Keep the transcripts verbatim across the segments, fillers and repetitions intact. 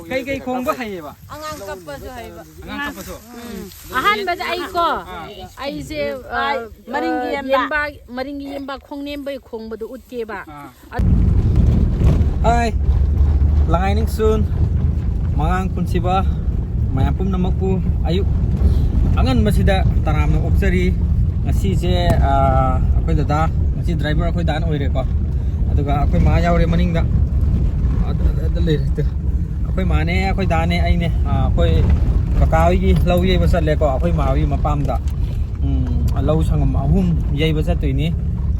ꯀꯩ ꯀꯩ ꯈꯣꯡꯕ ꯍꯩꯌꯦꯕ? ꯑꯉꯥꯡ ꯀꯞꯄꯁꯨ ꯍꯩꯕ꯫ ꯑꯉꯥꯡ ꯀꯞꯄꯁꯨ? ꯎꯝ꯫ ꯑꯍꯥꯟꯕꯗ ꯑꯩꯀꯣ, ꯑꯥ꯫ ꯑꯩꯁꯦ, ꯑ, ꯃꯔꯤꯡꯒꯤ ꯑ, ꯌꯦꯝꯕ꯫ ꯌꯦꯝꯕꯥ-, ꯃꯔꯤꯡꯒꯤ ꯌꯦꯝꯕꯥ ꯈꯣꯡꯅꯦꯝꯕꯩ ꯈꯣꯡꯕꯗꯣ ꯎꯠꯀꯦꯕ꯫ ꯑꯥ꯫ ꯑꯗ- Hi, ꯂꯥꯏꯅꯤꯡ ꯁꯨꯟ, ꯃꯉꯥꯡ ꯄꯨꯟꯁꯤꯕ, ꯃꯌꯥꯝ ꯄꯨꯝꯅꯃꯛꯄꯨ ꯑꯌꯨꯛ ꯑꯉꯟꯕꯁꯤꯗ ꯇꯔꯥꯝꯅ ꯑꯣꯛꯆꯔꯤ꯫ ꯉꯁꯤꯁꯦ, ꯑ, ꯑꯩꯈꯣꯏ ꯗꯗꯥ, ꯉꯁꯤ driver ꯑꯩꯈꯣꯏ ꯗꯥꯅ ꯑꯣꯏꯔꯦꯀꯣ꯫ ꯑꯗꯨꯒ ꯑꯩꯈꯣꯏ ꯃꯥ ꯌꯥꯎꯔꯦ ꯃꯅꯤꯡꯗ꯫ ꯑꯗꯨ, ꯑꯗꯨ, ꯑꯗꯨ ꯂꯩꯔꯦ꯫ ꯑꯩꯈꯣꯏ ꯃꯥꯅꯦ, ꯑꯩꯈꯣꯏ ꯗꯥꯅꯦ, ꯑꯩꯅꯦ, ꯑ, ꯑꯩꯈꯣꯏ ꯀꯀꯥ ꯍꯣꯏꯒꯤ ꯂꯧ ꯌꯩꯕ ꯆꯠꯂꯦꯀꯣ, ꯑꯩꯈꯣꯏ ꯃꯥ ꯍꯣꯏꯒꯤ ꯃꯄꯥꯝꯗ꯫ ꯎꯝ, ꯂꯧ ꯁꯪꯉꯝ ꯑꯍꯨꯝ ꯌꯩꯕ ꯆꯠꯇꯣꯏꯅꯤ꯫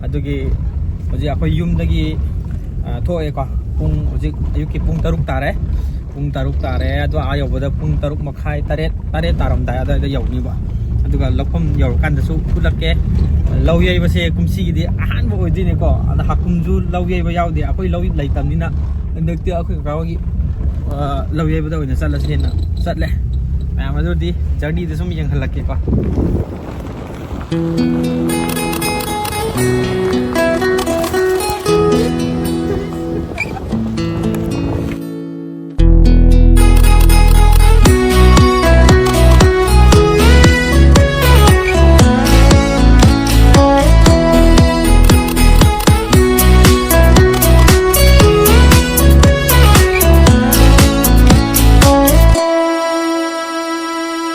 ꯑꯗꯨꯒꯤ ꯍꯧꯖꯤꯛ ꯑꯩꯈꯣꯏ ꯌꯨꯝꯗꯒꯤ, ꯑ, ꯊꯣꯛꯑꯦꯀꯣ꯫ ꯄꯨꯡ, ꯍꯧꯖꯤꯛ ꯑꯌꯨꯛꯀꯤ ꯄꯨꯡ ꯇꯔꯨꯛ ꯇꯥꯔꯦ꯫ ꯄꯨꯡ ꯇꯔꯨꯛ ꯇꯥꯔꯦ꯫ ꯑꯗꯣ ꯑꯥ ꯌꯧꯕꯗ ꯄꯨꯡ ꯇꯔꯨꯛ ꯃꯈꯥꯏ, ꯇꯔꯦꯠ, ꯇꯔꯦꯠ ꯇꯥꯔꯝꯗꯥꯏ ꯑꯗꯨꯋꯥꯏꯗ ꯌꯧꯅꯤꯕ꯫ ꯑꯗꯨꯒ ꯂꯧꯐꯝ ꯌꯧꯔꯀꯥꯟꯗꯁꯨ ꯎꯠꯂꯛꯀꯦ꯫ ꯂꯧ ꯌꯩꯕꯁꯦ ꯀꯨꯝꯁꯤꯒꯤꯗꯤ ꯑꯍꯥꯟꯕ ꯑꯣꯏꯗꯣꯏꯅꯤꯀꯣ꯫ ꯑꯗ ꯍꯥꯀꯨꯝꯁꯨ ꯂꯧ ꯌꯩꯕ ꯌꯥꯎꯗꯦ꯫ ꯑꯩꯈꯣꯏ ꯂꯧ ꯂꯩꯇꯕꯅꯤꯅ ꯍꯟꯗꯛꯇꯤ ꯑꯩꯈꯣꯏ ꯀꯀꯥ ꯍꯣꯏꯒꯤ, ꯑ, ꯂꯧ ꯌꯩꯕꯗ ꯑꯣꯏꯅ ꯆꯠꯂꯁꯦꯅ ꯆꯠꯂꯦ꯫ ꯃꯌꯥꯝ ꯑꯗꯨꯗꯤ journeyꯗ ꯁꯨꯝ ꯌꯦꯡꯍꯜꯂꯛꯀꯦꯀꯣ꯫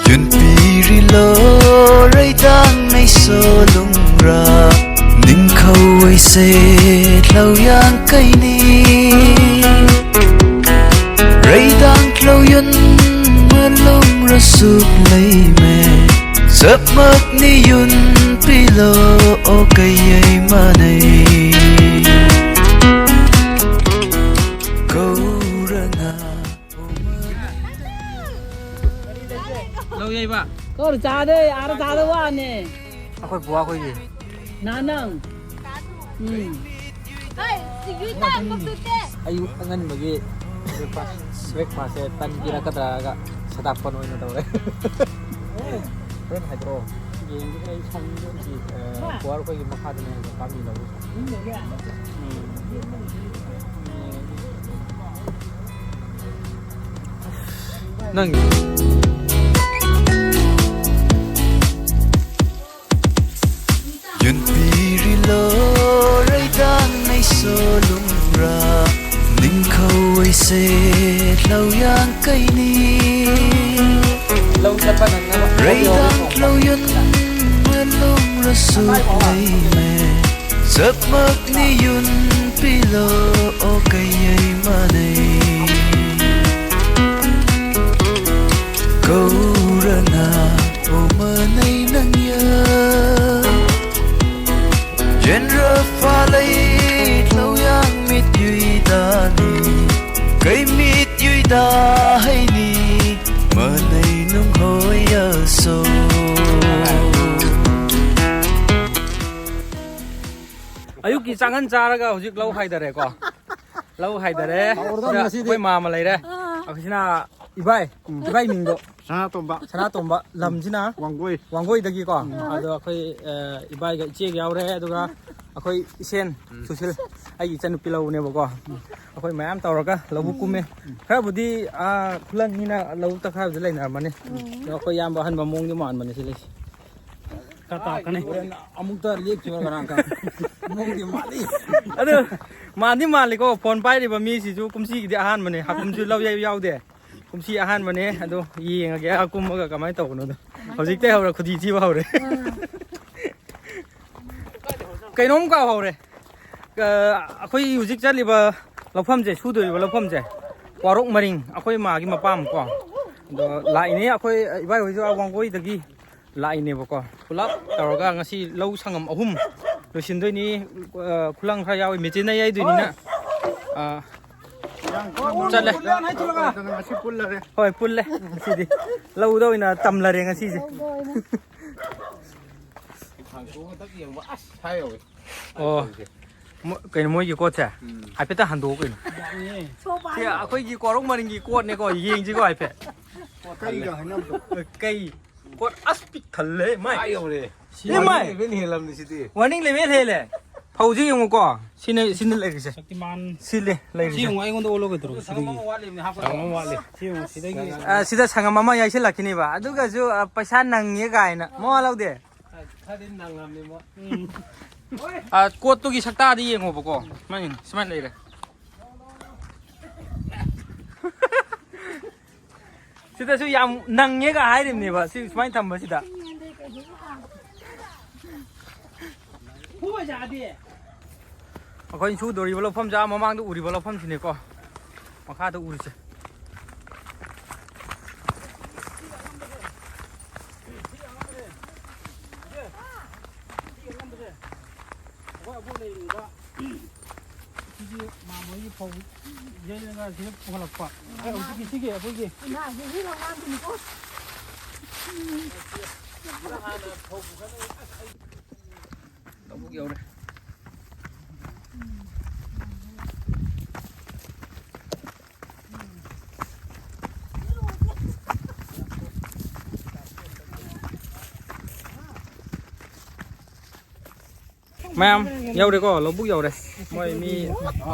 ꯌꯨꯟꯄꯤꯔꯤꯂꯣ ꯔꯩꯗꯥꯡ ꯅꯩꯁꯣ ꯂꯨꯡꯔꯥ, ꯅꯤꯡꯈꯧ ꯑꯩꯁꯦ ꯂꯧꯌꯥꯡ ꯀꯩꯅꯤ꯫ ꯔꯩꯗꯥꯡ ꯂꯧꯌꯨꯟ ꯃꯂꯨꯡ ꯔꯁꯨꯛ ꯂꯩꯃꯦ, ꯆꯞꯃꯛꯅꯤ ꯌꯨꯟ ꯄꯤꯂꯣ ꯑꯣ ꯀꯩꯌꯩ ꯃꯥꯅꯩ꯫ ꯀꯧꯔꯉꯥ꯫ ꯂꯧ ꯌꯩꯕ꯫ ꯀꯧꯔ ꯆꯥꯗꯦ, ꯑꯥꯗ ꯆꯥꯗ ꯋꯥꯅꯦ꯫ ꯑꯩꯈꯣꯏ ꯕꯨꯋꯥ ꯈꯣꯏꯒꯤ꯫ ꯅꯥꯅꯪ꯫ ꯎꯝ꯫ ꯑꯌꯨꯛ ꯑꯉꯟꯕꯒꯤ breakfast, breakfastꯁꯦ ꯇꯟ ꯄꯤꯔꯛꯀꯗ꯭ꯔꯥꯒ ꯁꯗꯥꯞꯄꯟ ꯑꯣꯏꯅ ꯇꯧꯔꯦ꯫ ꯍꯣꯔꯦꯟ ꯍꯥꯏꯗꯣꯔꯛꯑꯣ꯫ ꯌꯦꯡꯒꯦ ꯑꯩ ꯁꯪꯗꯦ꯫ ꯁꯤ, ꯑ, ꯀ꯭ꯋꯥꯔ ꯑꯩꯈꯣꯏꯒꯤ ꯃꯈꯥꯗꯅꯦ ꯍꯥꯏꯕ ꯄꯥꯝꯕꯤ ꯂꯧꯕ꯫ ꯎꯝ꯫ ꯅꯪ ꯌꯨꯟꯄꯤꯔꯤꯂꯣ ꯔꯩꯗꯥꯡ ꯅꯩꯁꯣ ꯂꯨꯝꯕ꯭ꯔꯥ ꯅꯤꯡꯈꯧ ꯑꯩꯁꯦ ꯂꯧꯌꯥꯡ ꯀꯩꯅꯤ ꯂꯧ ꯆꯠꯄ ꯅꯪꯅꯕ ꯔꯩꯗꯥꯡ ꯂꯧꯌꯨꯟ ꯃꯅꯨꯡ ꯔꯁꯨ ꯂꯩꯃꯦ ꯆꯞꯃꯛꯅꯤ ꯌꯨꯟ ꯄꯤꯂꯣ ꯑꯣ ꯀꯩꯌꯩ ꯃꯥꯅꯩ ꯀꯧꯔꯅ ꯑꯣ ꯃꯥꯅꯩ ꯅꯪꯌ ꯌꯦꯟꯔ ꯐꯥꯂꯩ ꯂꯧꯌꯥꯡ ꯃꯤꯠ ꯌꯨꯏꯗꯥꯅꯤ ꯀꯩ ꯃꯤꯠ ꯌꯨꯏꯗꯥ ꯍꯩꯅꯤ ꯃꯥꯅꯩ ꯅꯨꯡꯍꯣꯏ ꯑꯁꯣ ꯑꯌꯨꯛꯀꯤ ꯆꯥꯛꯍꯟ ꯆꯥꯔꯒ ꯍꯧꯖꯤꯛ ꯂꯧ ꯍꯥꯏꯗꯔꯦꯀꯣ꯫ ꯂꯧ ꯍꯥꯏꯗꯔꯦ꯫ ꯇꯧꯔꯗꯧꯅꯤ ꯁꯤꯗ ꯉꯁꯤꯗꯤ꯫ ꯑꯩꯈꯣꯏ ꯃꯥꯃ ꯂꯩꯔꯦ꯫ ꯑꯥ꯫ ꯑꯩꯈꯣꯏꯁꯤꯅ ꯏꯕꯥꯏ꯫ ꯎꯝ꯫ ꯏꯕꯥꯏ ꯃꯤꯡꯗꯣ꯫ ꯁꯅꯥꯇꯣꯝꯕ꯫ ꯁꯅꯥꯇꯣꯝꯕ꯫ ꯂꯝꯁꯤꯅ ꯋꯥꯡꯒꯣꯏ꯫ ꯋꯥꯡꯒꯣꯏꯗꯒꯤꯀꯣ꯫ ꯎꯝ꯫ ꯑꯗꯣ ꯑꯩꯈꯣꯏ, ꯑ, ꯏꯕꯥꯏꯒ ꯏꯆꯦꯒ ꯌꯥꯎꯔꯦ꯫ ꯑꯗꯨꯒ ꯑꯩꯈꯣꯏ ꯏꯁꯦꯟ ꯎꯝ꯫ ꯁꯨꯁꯤꯜ, ꯑꯩꯒꯤ ꯏꯆꯟꯅꯨꯄꯤ ꯂꯧꯅꯦꯕꯀꯣ꯫ ꯑꯩꯈꯣꯏ ꯃꯌꯥꯝ ꯇꯧꯔꯒ ꯂꯧꯕꯨꯛ ꯀꯨꯝꯃꯦ꯫ ꯎꯝ꯫ ꯈꯔꯕꯨꯗꯤ, ꯑ, ꯈꯨꯂꯪꯅꯤꯅ ꯂꯧꯕꯨꯛꯇ ꯈꯔꯕꯨꯗꯤ ꯂꯩꯅꯔꯝꯃꯅꯤ꯫ ꯎꯝ꯫ ꯑꯗꯣ ꯑꯩꯈꯣꯏ ꯏꯌꯥꯝꯕ ꯑꯍꯟꯕ ꯃꯑꯣꯡꯗꯤ ꯃꯥꯟꯕꯅꯦ ꯁꯤ ꯂꯩꯁꯦ꯫ ꯈꯔ ꯇꯥꯔꯛꯀꯅꯤ꯫ ꯍꯣꯔꯦꯟ ꯑꯃꯨꯛꯇ ꯂꯦꯞꯈꯤꯕ ꯀꯅꯥ ꯀꯅꯥ? ꯃꯑꯣꯡꯗꯤ ꯃꯥꯜꯂꯤ꯫ ꯑꯗꯨ ꯃꯥꯟꯗꯤ ꯃꯥꯜꯂꯤꯀꯣ, ꯐꯣꯟ ꯄꯥꯏꯔꯤꯕ ꯃꯤꯁꯤꯁꯨ ꯀꯨꯝꯁꯤꯒꯤꯗꯤ ꯑꯍꯥꯟꯕꯅꯦ, ꯍꯥꯀꯨꯝꯁꯨ ꯂꯧ ꯌꯩ ꯌꯥꯎꯗꯦ꯫ ꯀꯨꯝꯁꯤ ꯑꯍꯥꯟꯕꯅꯦ, ꯑꯗꯣ ꯌꯦꯡꯉꯒꯦ ꯑꯥ ꯀꯨꯝꯃꯒ ꯀꯃꯥꯏꯅ ꯇꯧꯕꯅꯣꯗꯣ꯫ ꯍꯧꯖꯤꯛꯇꯩ ꯍꯧꯔ ꯈꯨꯗꯤ ꯊꯤꯕ ꯍꯧꯔꯦ꯫ ꯀꯩꯅꯣꯝ ꯀꯥꯎꯍꯧꯔꯦ꯫ ꯑ, ꯑꯩꯈꯣꯏ ꯍꯧꯖꯤꯛ ꯆꯠꯂꯤꯕ ꯂꯧꯐꯝꯁꯦ, ꯁꯨꯗꯣꯔꯤꯕ ꯂꯧꯐꯝꯁꯦ, ꯋꯥꯔꯣꯛ ꯃꯔꯤꯡ, ꯑꯩꯈꯣꯏ ꯃꯥꯒꯤ ꯃꯄꯥꯝꯀꯣ꯫ ꯑꯗꯣ ꯂꯥꯛꯏꯅꯦ, ꯑꯩꯈꯣꯏ ꯏꯕꯥꯏ ꯍꯣꯏꯁꯨ ꯑꯥ ꯋꯥꯡꯒꯣꯏꯗꯒꯤ ꯂꯥꯛꯏꯅꯦꯕꯀꯣ꯫ ꯄꯨꯂꯞ ꯇꯧꯔꯒ ꯉꯁꯤ ꯂꯧ ꯁꯪꯉꯝ ꯑꯍꯨꯝ ꯂꯣꯏꯁꯤꯟꯗꯣꯏꯅꯤ꯫ ꯑ, ꯈꯨꯂꯪ ꯈꯔ ꯌꯥꯎꯏ, ꯃꯦꯆꯤꯟꯅ ꯌꯩꯗꯣꯏꯅꯤꯅ꯫ ꯑ, ꯆꯠꯂꯦ꯫ ꯉꯁꯤ ꯄꯨꯜꯂꯔꯦ꯫ ꯍꯣꯏ, ꯄꯨꯜꯂꯦ ꯉꯁꯤꯗꯤ꯫ ꯂꯧꯗ ꯑꯣꯏꯅ ꯇꯝꯂꯔꯦ ꯉꯁꯤꯁꯦ꯫ ꯍꯥꯡꯇꯣꯛꯑꯒ ꯇꯛ ꯌꯦꯡꯕ, ꯑꯁ, ꯁꯥ ꯌꯧꯋꯦ꯫ ꯑꯣ꯫ ꯃꯣ-, ꯀꯩꯅꯣ ꯃꯣꯏꯒꯤ ꯀꯣꯠꯁꯦ? ꯎꯝ꯫ ꯍꯥꯏꯐꯦꯠꯇ ꯍꯟꯗꯣꯛꯑꯣ ꯀꯩꯅꯣ꯫ ꯁꯤ ꯑꯩꯈꯣꯏꯒꯤ ꯀꯣꯔꯧ ꯃꯔꯤꯡꯒꯤ ꯀꯣꯠꯅꯦꯀꯣ, ꯌꯦꯡꯁꯤꯀꯣ ꯍꯥꯏꯐꯦꯠ꯫ ꯀꯩꯒ ꯍꯥꯏꯅꯕꯗꯣ꯫ ꯀꯩ ꯀꯣꯠ ꯑꯁ ꯄꯤꯛ ꯊꯜꯂꯦ, ꯃꯥꯏ꯫ ꯑꯥ ꯌꯧꯔꯦ꯫ ꯁꯤ ꯃꯥꯏ꯫ Warning level ꯍꯦꯜꯂꯝꯅꯤ ꯁꯤꯗꯤ꯫ Warning level ꯍꯦꯜꯂꯦ꯫ ꯐꯧꯁꯦ ꯌꯦꯡꯉꯨꯀꯣ꯫ ꯁꯤꯅ, ꯁꯤꯅ ꯂꯩꯔꯤꯁꯦ꯫ ꯁꯛꯇꯤꯃꯥꯟ꯫ ꯁꯤꯅꯤ ꯁꯤ ꯂꯩꯔꯤꯁꯦ꯫ ꯌꯦꯡꯉꯨ, ꯑꯩꯉꯣꯟꯗ ꯑꯣꯜꯂꯣ ꯀꯩꯗꯧꯔꯒꯦ? ꯁꯤꯗꯒꯤ꯫ ꯁꯪꯉꯝ ꯑꯃ ꯋꯥꯠꯂꯤꯕꯅꯦ, ꯍꯥꯞꯄ꯫ ꯁꯪꯉꯝ ꯑꯃ ꯋꯥꯠꯂꯤ꯫ ꯁꯤ ꯌꯦꯡꯉꯨ, ꯁꯤꯗꯒꯤ꯫ ꯑ, ꯁꯤꯗ ꯁꯪꯉꯝ ꯑꯃ ꯌꯥꯏꯁꯤꯜꯂꯛꯈꯤꯅꯦꯕ꯫ ꯑꯗꯨꯒꯁꯨ, ꯑ, ꯄꯩꯁꯥ ꯅꯪꯉꯦ ꯀꯥꯏꯅ꯫ ꯃꯋꯥ ꯂꯧꯗꯦ꯫ ꯈꯔꯗꯤ ꯅꯪꯉꯝꯅꯤ ꯃꯣꯏ꯫ ꯎꯝ꯫ ꯑ, ꯀꯣꯠꯇꯨꯒꯤ ꯁꯛꯇꯥꯗꯤ ꯌꯦꯡꯉꯣꯕꯀꯣ꯫ ꯁꯨꯃꯥꯏꯅ, ꯁꯨꯃꯥꯏꯅ ꯂꯩꯔꯦ꯫ ꯁꯤꯗꯁꯨ ꯌꯥꯝ ꯅꯪꯉꯦꯒ ꯍꯥꯏꯔꯤꯕꯅꯦꯕ, ꯁꯤ ꯁꯨꯃꯥꯏꯅ ꯊꯝꯕꯁꯤꯗ꯫ ꯑꯩꯈꯣꯏꯅ ꯁꯨꯗꯧꯔꯤꯕ ꯂꯧꯐꯝꯁꯦ ꯑꯥ ꯃꯃꯥꯡꯗ ꯎꯔꯤꯕ ꯂꯧꯐꯝꯁꯤꯅꯦꯀꯣ, ꯃꯈꯥꯗ ꯎꯔꯤꯁꯦ꯫ ꯑꯩꯈꯣꯏ ꯑꯕꯣꯛ ꯂꯩꯔꯤꯉꯩꯗ ꯁꯤꯒꯤ ꯃꯥꯝꯃ ꯍꯣꯏꯒꯤ ꯐꯧ ꯌꯩꯔꯒ ꯁꯤꯗ ꯄꯨꯈꯠꯂꯛꯄ꯫ ꯑꯩ ꯍꯧꯖꯤꯛꯀꯤ ꯁꯤꯒꯤ ꯑꯩꯈꯣꯏꯒꯤ ꯏꯃꯥꯁꯦ ꯍꯨꯏ ꯂꯧꯅꯥꯝꯗꯨꯅꯤꯀꯣ꯫ ꯍꯥꯟꯅ ꯐꯧ ꯄꯨꯈꯠꯂꯒ ꯑꯁ ꯑꯩ ꯂꯧꯕꯨꯛ ꯌꯧꯔꯦ꯫ ꯃꯌꯥꯝ ꯌꯧꯔꯦꯀꯣ, ꯂꯧꯕꯨꯛ ꯌꯧꯔꯦ꯫ ꯃꯣꯏ ꯃꯤ,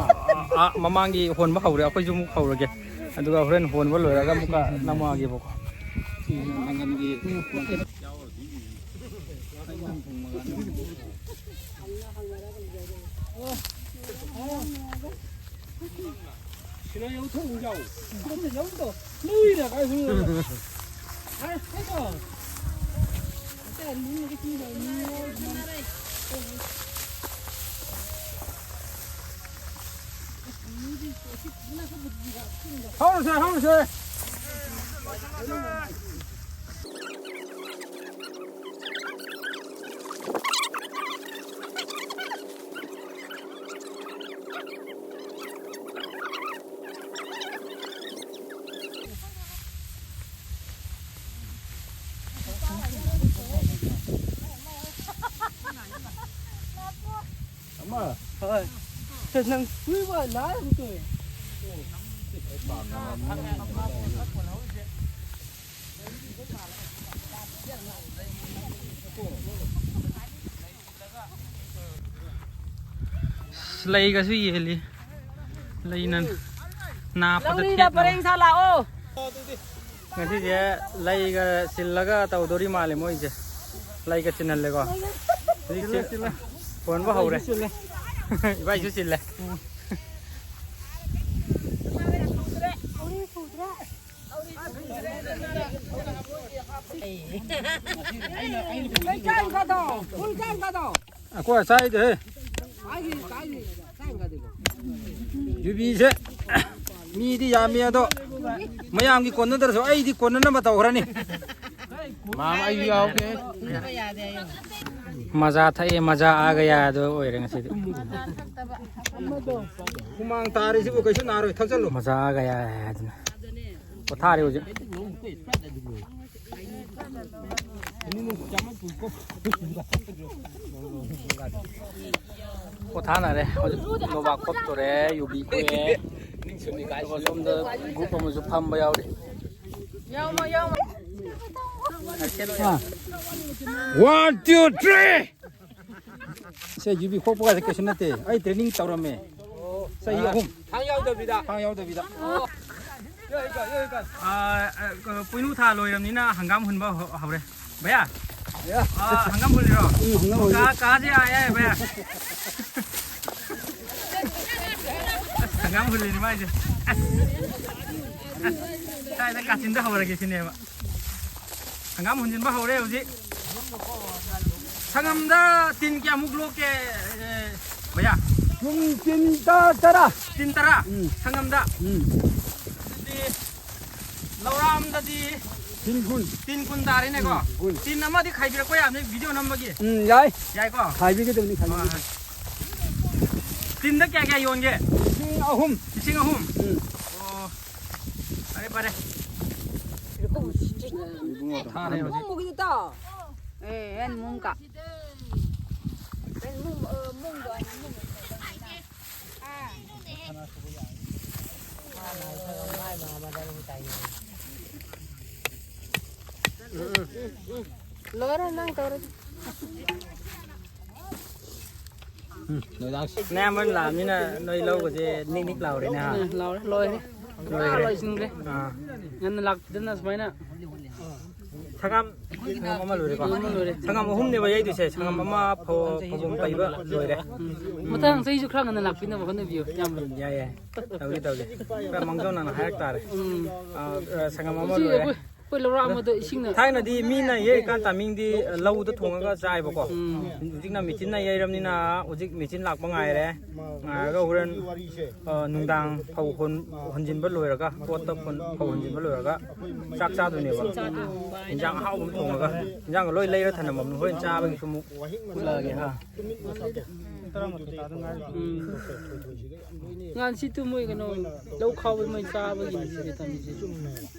ꯑꯥ, ꯃꯃꯥꯡꯒꯤ ꯍꯣꯟꯕ ꯍꯧꯔꯦ, ꯑꯩꯈꯣꯏꯁꯨ ꯑꯃꯨꯛ ꯍꯧꯔꯒꯦ꯫ ꯑꯗꯨꯒ ꯍꯣꯔꯦꯟ ꯍꯣꯟꯕ ꯂꯣꯏꯔꯒ ꯑꯃꯨꯛꯀ ꯅꯝꯃꯛꯑꯒꯦꯕꯀꯣ꯫ ꯍꯧꯔꯁꯦ, ꯍꯧꯔꯁꯦ꯫ ꯑꯃ꯫ ꯍꯣꯏ꯫ ꯅꯪ ꯀꯨꯏꯕ ꯂꯥꯛꯑꯦ ꯑꯃꯨꯛꯇ꯫ ꯂꯩꯒꯁꯨ ꯌꯦꯜꯂꯤ꯫ ꯂꯩꯅ ꯅꯥꯞꯄꯗ ꯂꯧꯔꯤꯗ ꯊꯦꯠꯅꯕ꯫ ꯄꯔꯦꯡ ꯁꯥ ꯂꯥꯛꯑꯣ꯫ ꯉꯁꯤꯁꯦ ꯂꯩꯒ ꯁꯤꯜꯂꯒ ꯇꯧꯗꯣꯔꯤ ꯃꯥꯜꯂꯦ ꯃꯣꯏꯁꯦ꯫ ꯂꯩꯒ ꯆꯤꯟꯍꯜꯂꯦꯀꯣ꯫ ꯍꯧꯖꯤꯛꯁꯦ ꯁꯤꯜꯂꯦ, ꯁꯤꯜꯂꯦ꯫ ꯍꯣꯟꯕ ꯍꯧꯔꯦ꯫ ꯑꯩꯁꯨ ꯁꯤꯜꯂꯦ꯫ ꯏꯕꯥꯏꯁꯨ ꯁꯤꯜꯂꯦ꯫ ꯑꯩꯈꯣꯏ ꯆꯥꯏꯗꯦꯍꯦ꯫ ꯌꯨꯕꯤꯁꯦ ꯃꯤꯗꯤ ꯌꯥꯝꯃꯤ, ꯑꯗꯣ ꯃꯌꯥꯝꯒꯤ ꯀꯣꯟꯅꯗ꯭ꯔꯁꯨ ꯑꯩꯗꯤ ꯀꯣꯟꯅꯅꯕ ꯇꯧꯈ꯭ꯔꯅꯤ꯫ ꯃꯥꯝ, ꯑꯩꯁꯨ ꯌꯥꯎꯒꯦ꯫ ꯃꯖꯥ ꯊꯛꯑꯦ, ꯃꯖꯥ ꯑꯥꯒ ꯌꯥꯗꯣ ꯑꯣꯏꯔꯦ ꯉꯁꯤꯗꯤ꯫ ꯍꯨꯃꯥꯡ ꯇꯥꯔꯤꯁꯤꯕꯨ ꯀꯩꯁꯨ ꯅꯥꯔꯣꯏ, ꯊꯛꯆꯜꯂꯨ꯫ ꯃꯖꯥ ꯑꯥꯒ ꯌꯥꯏ ꯍꯥꯏꯗꯅ꯫ ꯄꯣꯊꯥꯔꯤ ꯍꯧꯖꯤꯛ꯫ ꯄꯣꯊꯥꯅꯔꯦ ꯍꯧꯖꯤꯛ꯫ ꯅꯣꯕꯥꯞ ꯈꯣꯛꯇꯣꯔꯦ, ꯌꯨꯕꯤ ꯈꯣꯛꯑꯦ꯫ ꯑꯗꯨꯒ ꯁꯣꯝꯗ group ꯑꯃꯁꯨ ꯐꯝꯕ ꯌꯥꯎꯔꯤ꯫ One, two, three. ꯁꯦ, ꯌꯨꯕꯤ ꯈꯣꯛꯄ ꯀꯥꯏꯁꯦ ꯀꯩꯁꯨ ꯅꯠꯇꯦ꯫ ꯑꯩ training ꯇꯧꯔꯝꯃꯦ꯫ ꯆꯍꯤ ꯑꯍꯨꯝ꯫ ꯊꯥꯡ ꯌꯥꯎꯗꯕꯤꯗ꯫ ꯊꯥꯡ ꯌꯥꯎꯗꯕꯤꯗ꯫ ꯑꯥ, ꯑꯥ, ꯄꯣꯏꯅꯨ ꯊꯥ ꯂꯣꯏꯔꯕꯅꯤꯅ ꯍꯪꯒꯥꯝ ꯍꯨꯟꯕ ꯍꯧ-, ꯍꯧꯔꯦ꯫ ꯚꯩꯌꯥ? ꯚꯩꯌꯥ꯫ ꯑꯥ, ꯍꯪꯒꯥꯝ ꯍꯨꯜꯂꯤꯔꯣ? ꯎꯝ, ꯍꯪꯒꯥꯝ ꯍꯨꯜꯂꯤ꯫ ꯀꯥ-, ꯀꯥꯁꯦ ꯌꯥꯏ, ꯌꯥꯏ, ꯚꯩꯌꯥ꯫ ꯑꯁ, ꯍꯪꯒꯥꯝ ꯍꯨꯜꯂꯤꯅꯦ ꯃꯥꯏꯁꯦ꯫ ꯑꯁ, ꯑꯁ, ꯀꯥꯏꯗ ꯀꯥꯆꯤꯟꯗ ꯍꯧꯔꯒꯦ ꯁꯤꯅꯦꯕ꯫ ꯍꯪꯒꯥꯝ ꯍꯨꯟꯖꯤꯟꯕ ꯍꯧꯔꯦ ꯍꯧꯖꯤꯛ꯫ ꯁꯪꯉꯝꯗ ꯇꯤꯟ ꯀꯌꯥꯃꯨꯛ ꯂꯣꯛꯀꯦ, ꯑꯦ, ꯚꯩꯌꯥ? ꯁꯨꯝ ꯇꯤꯟ ꯇ-, ꯇꯔꯥ꯫ ꯇꯤꯟ ꯇꯔꯥ? ꯎꯝ꯫ ꯁꯪꯉꯝꯗ? ꯎꯝ꯫ ꯑꯗꯨꯗꯤ ꯂꯧꯔꯥꯝꯗꯗꯤ ꯇꯤꯟ ꯀꯨꯟ꯫ ꯇꯤꯟ ꯀꯨꯟ ꯇꯥꯔꯦꯅꯦꯀꯣ? ꯎꯝ, ꯀꯨꯟ꯫ ꯇꯤꯟ ꯑꯃꯗꯤ ꯈꯥꯏꯕꯤꯔꯛꯄ ꯌꯥꯕꯅꯤ video ꯅꯝꯕꯒꯤ꯫ ꯎꯝ, ꯌꯥꯏ꯫ ꯌꯥꯏꯀꯣ? ꯈꯥꯏꯕꯤꯒꯗꯕꯅꯤ, ꯈꯥꯏꯕꯤꯒꯗꯕꯅꯤ꯫ ꯍꯣꯏ, ꯍꯣꯏ꯫ ꯇꯤꯟꯗ ꯀꯌꯥ ꯀꯌꯥ ꯌꯣꯟꯒꯦ? ꯂꯤꯁꯤꯡ ꯑꯍꯨꯝ꯫ ꯂꯤꯁꯤꯡ ꯑꯍꯨꯝ? ꯎꯝ꯫ ꯑꯣ꯫ ꯐꯔꯦ, ꯐꯔꯦ꯫ ꯊꯥꯔꯦ ꯍꯧꯖꯤꯛ꯫ ꯑꯦ, ꯑꯦꯟ ꯃꯨꯡꯀ꯫ ꯂꯣꯏꯔꯦ ꯅꯪ ꯇꯧꯔꯗꯤ꯫ ꯅꯌꯥꯝꯕꯅ ꯂꯥꯛꯑꯃꯤꯅ ꯅꯣꯏ ꯂꯧꯒꯁꯦ ꯅꯤꯛ ꯅꯤꯛ ꯂꯥꯎꯔꯦꯅꯦ, ꯍꯥ? ꯎꯝ, ꯂꯥꯎꯔꯦ, ꯂꯣꯏꯔꯦ꯫ ꯂꯣꯏꯔꯦ꯫ ꯂꯣꯏꯁꯤꯟꯈ꯭ꯔꯦ꯫ ꯑꯥ꯫ ꯉꯟꯅ ꯂꯥꯛꯄꯤꯗꯅ ꯁꯨꯃꯥꯏꯅ꯫ ꯁꯪꯒꯝ, ꯁꯪꯒꯝ ꯑꯃ ꯂꯣꯏꯔꯦꯀꯣ? ꯑꯃ ꯂꯣꯏꯔꯦ꯫ ꯁꯪꯒꯝ ꯑꯍꯨꯝꯅꯦꯕ ꯌꯩꯗꯣꯏꯁꯦ, ꯁꯪꯒꯝ ꯑꯃ ꯐꯧ-, ꯐꯧꯕꯣꯝ ꯄꯩꯕ ꯂꯣꯏꯔꯦ꯫ ꯎꯝ꯫ ꯃꯊꯪ ꯆꯍꯤꯁꯨ ꯈꯔ ꯉꯟꯅ ꯂꯥꯛꯄꯤꯅꯕ ꯍꯣꯠꯅꯕꯤꯌꯨ, ꯏꯌꯥꯝꯕ꯫ ꯌꯥꯏ, ꯌꯥꯏ꯫ ꯇꯧꯒꯦ, ꯇꯧꯒꯦ꯫ ꯈꯔ ꯃꯥꯡꯖꯧꯅꯅ ꯍꯥꯏꯔꯛ ꯇꯥꯔꯦ꯫ ꯎꯝ꯫ ꯑꯥ, ꯑꯥ, ꯁꯪꯒꯝ ꯑꯃ ꯁꯤ ꯂꯣꯏꯔꯦ꯫ ꯑꯩꯈꯣꯏ, ꯑꯩꯈꯣꯏ ꯂꯧꯔꯥꯛ ꯑꯃꯗ ꯏꯁꯤꯡꯅ ꯊꯥꯏꯅꯗꯤ ꯃꯤꯅ ꯌꯩꯔꯤꯀꯥꯟ ꯇꯥꯏꯃꯤꯡꯗꯤ, ꯑ, ꯂꯧꯗ ꯊꯣꯡꯉꯒ ꯆꯥꯏꯕꯀꯣ꯫ ꯎꯝ꯫ ꯍꯧꯖꯤꯛꯅ ꯃꯦꯆꯤꯟꯅ ꯌꯩꯔꯕꯅꯤꯅ ꯍꯧꯖꯤꯛ ꯃꯦꯆꯤꯟ ꯂꯥꯛꯄ ꯉꯥꯏꯔꯦ꯫ ꯉꯥꯏꯔꯒ ꯍꯣꯔꯦꯟ, ꯑ, ꯅꯨꯡꯗꯥꯡ ꯐꯧ ꯍꯨꯟ-, ꯍꯨꯟꯖꯤꯟꯕ ꯂꯣꯏꯔꯒ, ꯄꯣꯠꯇ ꯍꯨꯟ-, ꯐꯧ ꯍꯨꯟꯖꯤꯟꯕ ꯂꯣꯏꯔꯒ ꯆꯥꯛ ꯆꯥꯗꯣꯏꯅꯦꯕ꯫ ꯏꯟꯖꯥꯡ ꯑꯍꯥꯎꯕ ꯑꯃ ꯊꯣꯡꯉꯒ, ꯏꯟꯖꯥꯡꯒ ꯂꯣꯏ ꯂꯩꯔ ꯊꯅꯝꯃꯕꯅꯤ, ꯍꯣꯔꯦꯟ ꯆꯥꯕꯒꯤꯁꯨ ꯑꯃꯨꯛ ꯎꯠꯂꯛꯑꯒꯦ, ꯍꯥ꯫ ꯎꯝ꯫ ꯉꯥꯟꯁꯤꯠꯇꯨ ꯃꯣꯏ ꯀꯩꯅꯣ, ꯂꯧ ꯈꯥꯎꯕꯗ ꯃꯣꯏ ꯆꯥꯕꯒꯤ ꯇꯝꯃꯤꯁꯦ꯫